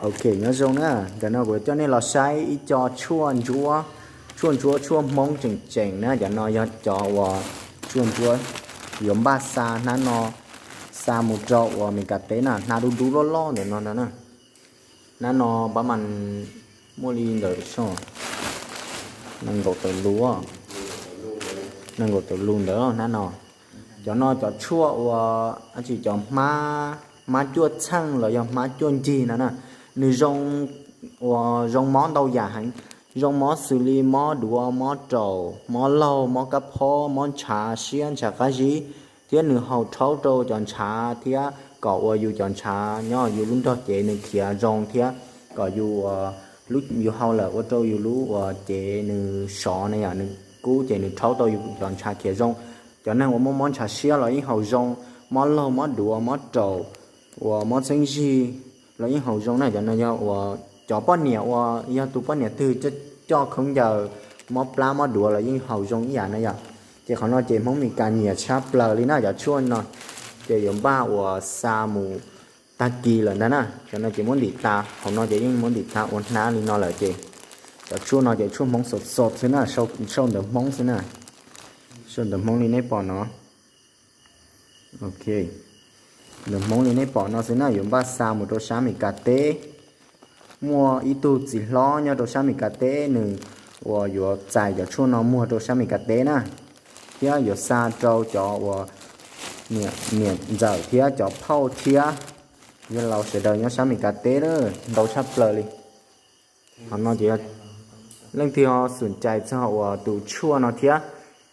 Ok, nyob zoo na, ntawm no kuv coj nej los saib ib co tshuaj ntsuab, tshuaj ntsuab tshuaj Hmoob tseem tseem na. Cov no yog cov uas tshuaj ntsuab yuav npaj xa hnab no, xa mus rau uas Meskas teb na, hnab dub dub loj loj ntawm no ntag na. Hnab no pab mas muaj li ntawm so nees nkaum tawm lus, nees nkaum tawm lus ntawd hnab no. Cov no cov tshuaj uas dab tsi, cov hmab, hmab cuaj txheej los yog hmab cuaj ncig no na. Nws zoo, uas zoo mob ntau yam heev, zoo mob xws li mob duav, mob raum, mob laug, mob kab phob, mob ntshav siab ntshav qab zib, thiab nws haus rhaub rau cov ntshav thiab kom uas yus cov ntshav nyob yus lub nrog cev nws khiav zoo thiab kom yus, yus haus lawm ua rau yus lub uas cev nws sov na yom, nws kub ces nws rhaub tau yus cov ntshav khiav zoo. Cov neeg uas muaj mob ntshav siab los yeej haus zoo, mob laug mob duav mob raum uas mob txheeb zig los yeej haus zoo na. Cov no yog uas cov poj niam uas yog tus poj niam twg coj khaub ncaws mob plab mob duav los yeej haus zoo ib yam na yom. Ces qhov no ces Hmoob Meskas nyiam tshaj plaws li na cov tshuaj no. Ces yuav npaj uas xa mus tag kis lawm ntag na. Cov no ces muab ntim tas, hauv no ces yeej muab ntim tas ua hnab li no lawm ces cov tshuaj no ces tshuaj Hmoob xov xov xwb na, sau ntawv Hmoob xwb na. Sau ntawv Hmoob li nej pom no. Ok, ntawv Hmoob li nej pom no xwb na, yuav npaj xa mus rau sab Meskas teb. Muaj ib tug txiv hlob nyob rau sab Meskas teb, nws uas yuav txais cov tshuaj no muag rau sab Meskas teb na, thiab yuav xa rau cov uas niam ntxawm thiab cov phauj thiab yawg laus sawv daws nyob sab Meskas teb ntau tshaj plaws li. Qhov no ces leej twg ho xum cais txog uas tus tshuaj no thiab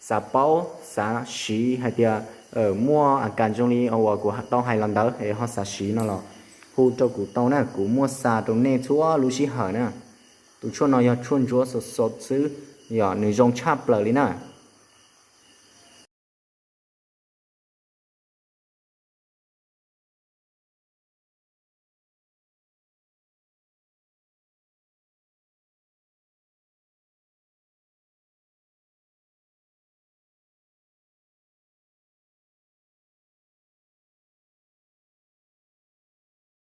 xav paub xav siv hais tias muaj a kas zoo li uas kuv tau hais los ntawd es ho xav siv no los hu rau kuv tau na, kuv muaj xa rau nej txhua lub sij hawm na. Tus tshuaj no yog tshuaj ntsuab xov xov xwb, yog nws zoo tshaj plaws li na.